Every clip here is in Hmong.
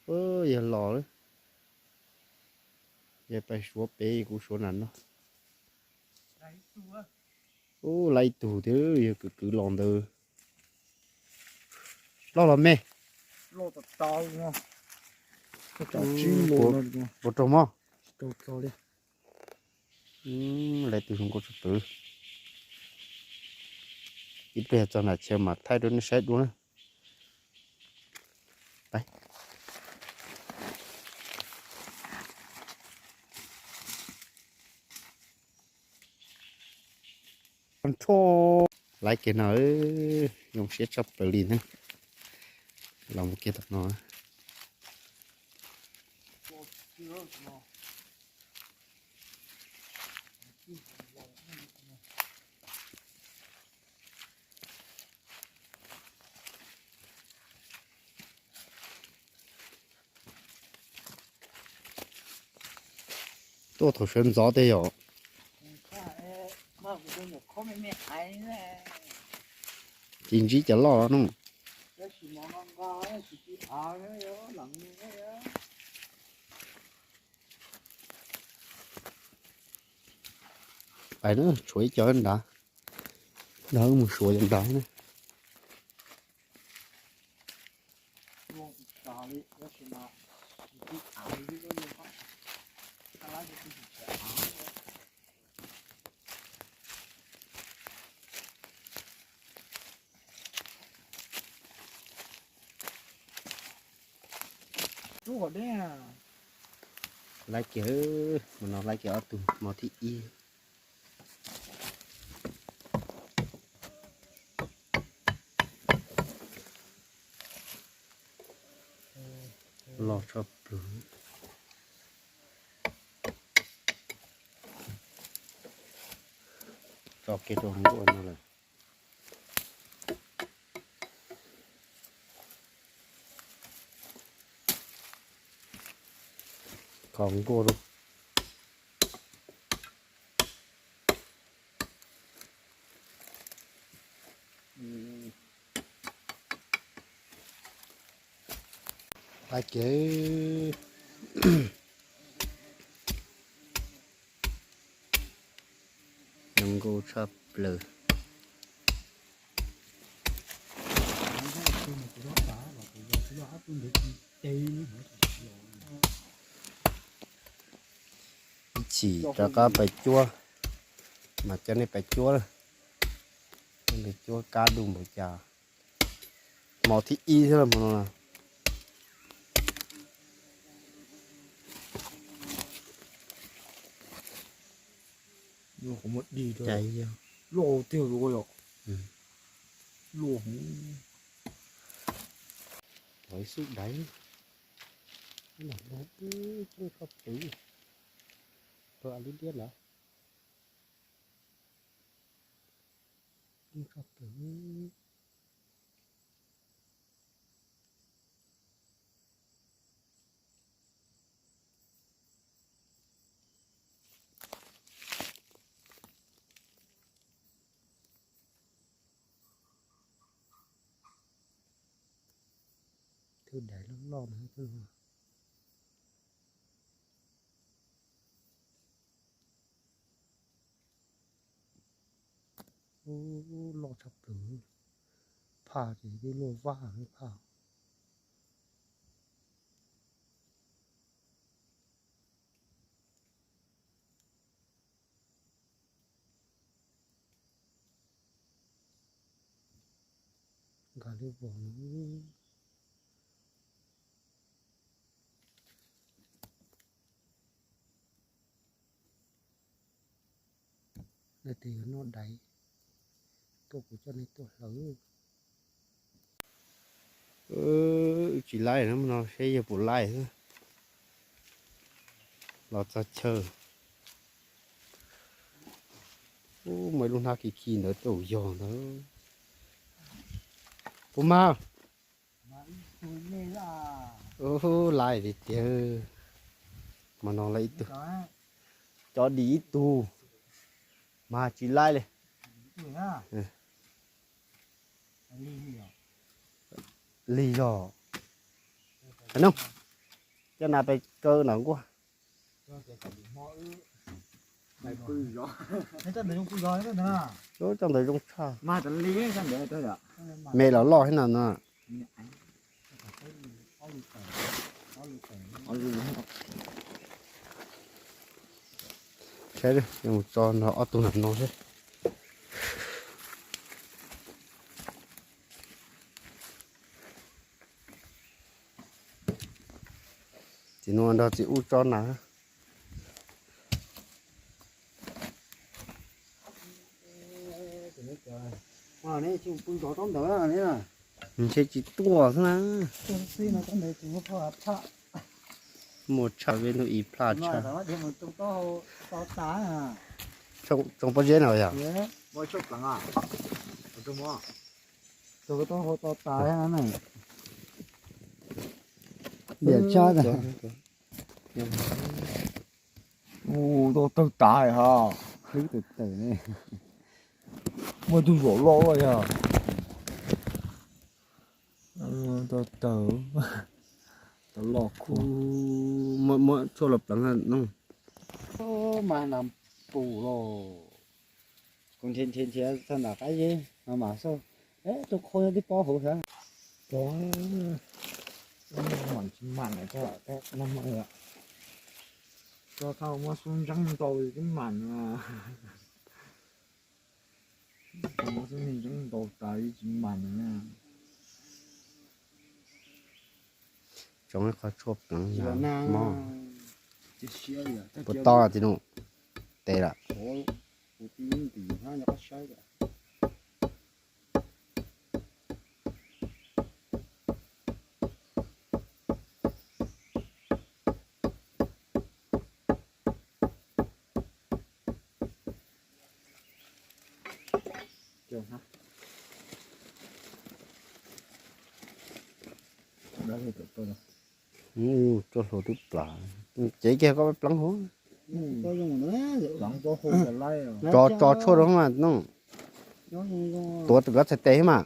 Yog los lawm. Yog pais suav pem kuv suav nram no. Ub, lawm ib tug thiab, yog kwv kwv los ntawd. Loj los me? Puas raug mog? Lawm ib tug zoo nkauj tshaj plaws. Ib pliag txog nram chaw mas thaij rau nej saib dua na. Lawm kiag no, zoo siab tshaj plaws li na. Los mus kiag tom no. Tuaj thaum sawv ntxov tiag yom. Tsis ntsib cov loj no. Pais na, tshuav ib co nrad, nrad mus suav cov nrad na. Lawm kiag, mus no lawm kiag ob tug hmo thib ib. Loj tshaj plaws. Tso kiag rau hauv nkuaj no lawm. Kho nkuaj rau. Lawm kiag, zoo nkauj tshaj plaws. Ib chim rov qab pais cuab, mas coj nej pais cuab lawm. Coj nej cuab kab du npaum cas. Hmo thib ib thiab los hmo no na. Loj tiag, loj. Lov ib xub daiv, coob tshaj plaws, rau liab liab lawm. Coob tshaj plaws. Tus daiv loj loj no. Ub, loj tshaj plaws. Phaj ces twb luaj vaj phaj. Nqa lub vog no. Nej tes yuav noj daiv, tuaj kuv coj nej tuaj hlawv. Wb tsis laij no, seb yog puas laij xwb. Los txog chaw, ub, muaj ib lub hnab khi khi ntawd, tej zaum yog ntawd. Puas mag? Ub, laij tiag tiag. Mas no laij ib tug, cov dim ib tug, mas tsis laij li. Lig zog. Qhov no, Cov nas pes kaw nram nkuaj. Cov ntawd zoo tshaj. Me los loj thiab no no. Saib, mus tso nrog ob tug nram no thiab. Txiv nuav nrog txiv ub tso nas. Ntshe tsis tuaj xwb na. Muaj tshaj, peb hnub ib plaj tshaj. Tsoo pob zeb no yog. Diam tshaj. Ua tau tawg tas ha. Hlwb tawm tawm ne. Muaj tug zaum loj loj yog. Tau tawg, tau loj khuab. Muab tshuaj los pleev no. Mas nas pum los. Kuv nrhiav nrhiav nrhiav txog nram qab zeb no mas xauj, tus qhua nyob tib pob hauv thiab. Mam tsis mam no, tso tau muab xub ntseeb ntau tib mam no. Muab xub ntseeb ntau tas tsis mam no. Tsoom qhov tshuaj pleev mob. Puas tau txiv nus? Tes lawm. Tso hluas twb plam, cev kiag koj pleev hauv. Tso tso tshuaj rau mas no. Tuav rau koj txhais tes mas.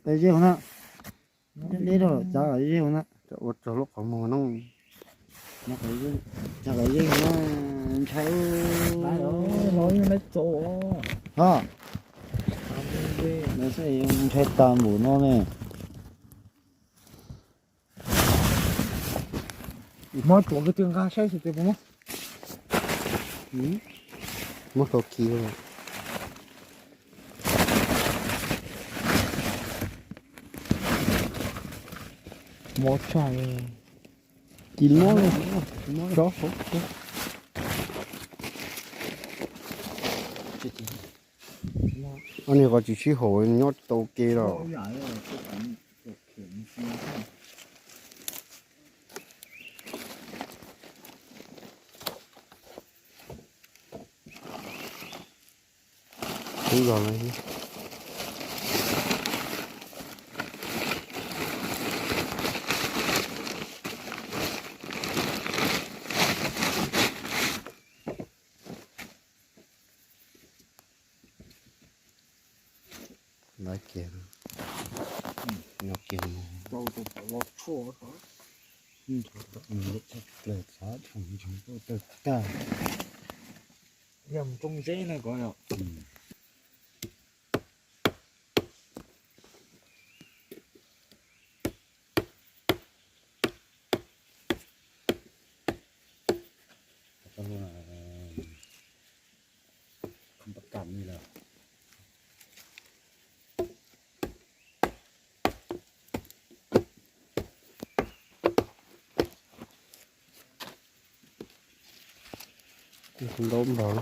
Tes zeb hauv na. Deb deb rau cov zeb hauv na. Ua rau lub qhov muag no. Cov zeb hauv na, ntshai. Ho, ntshai tas npaum no ne. Muab tsuav kiag twg nqa saib xwb tias puas muab. Muab tau kiag. Mob tshaj. Kis mob li, tso hauv. Ob niag ko tsis sib haum nyob tsis tau ke los. Tub zog no. Lawv kiag, nyob kiag mus. Yog mus tsoo zeb na ko yog. Ntau npaum.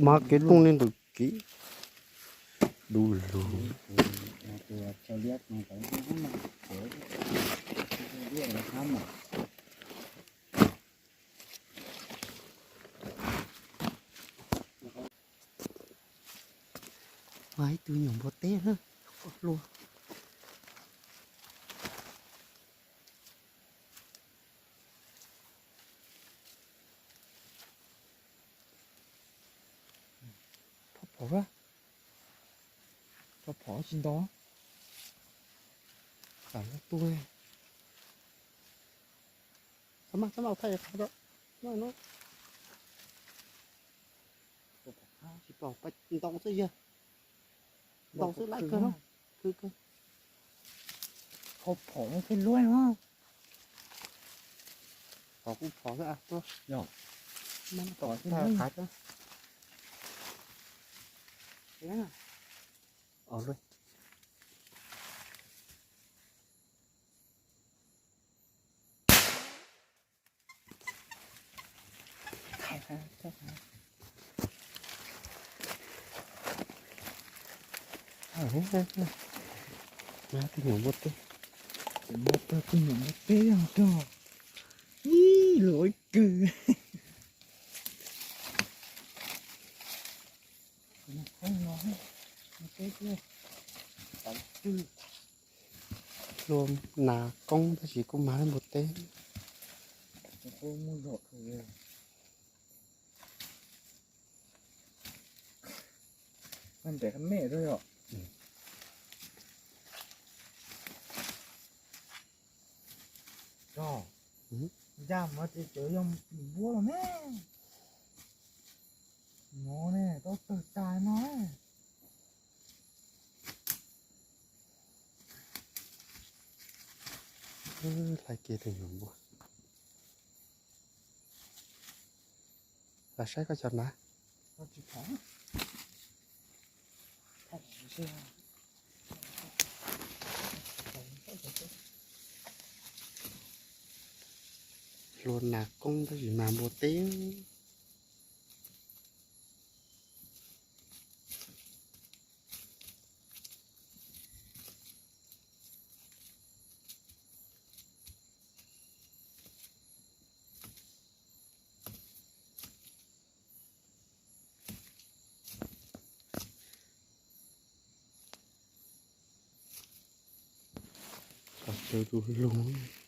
Mas kev tooj li ntawm kev du lug. Mas ib tug nyuam npua teb na, hlua. Tso phom tsis nto. Tam lub tuaj. Txhob maj, txhob maj, thaij qhov tso. Tsis pom, ntau xwb yog. Ntau xwb, laij kawg no. Khwv kawg. Phom phom no pheej luaj no. Phom kuj phom xwb a, tuaj. Yog. Tom xwb, qav xwb. Os, luaj. Tus nyuam npua teb, tus nyuam npua teb os, ib lub kawg. Hlua nas koob tab sis kuj mag npua teb. Ntev qab mej rau yom. Cov ncaj mas ces cov yog npua los ne. No ne, tau tawg tas no. Hlais kiag tus nyuam npua. Los saib koj cov na. Hlua nas koob tab sis mag npua teb. Qhov chaw du lug.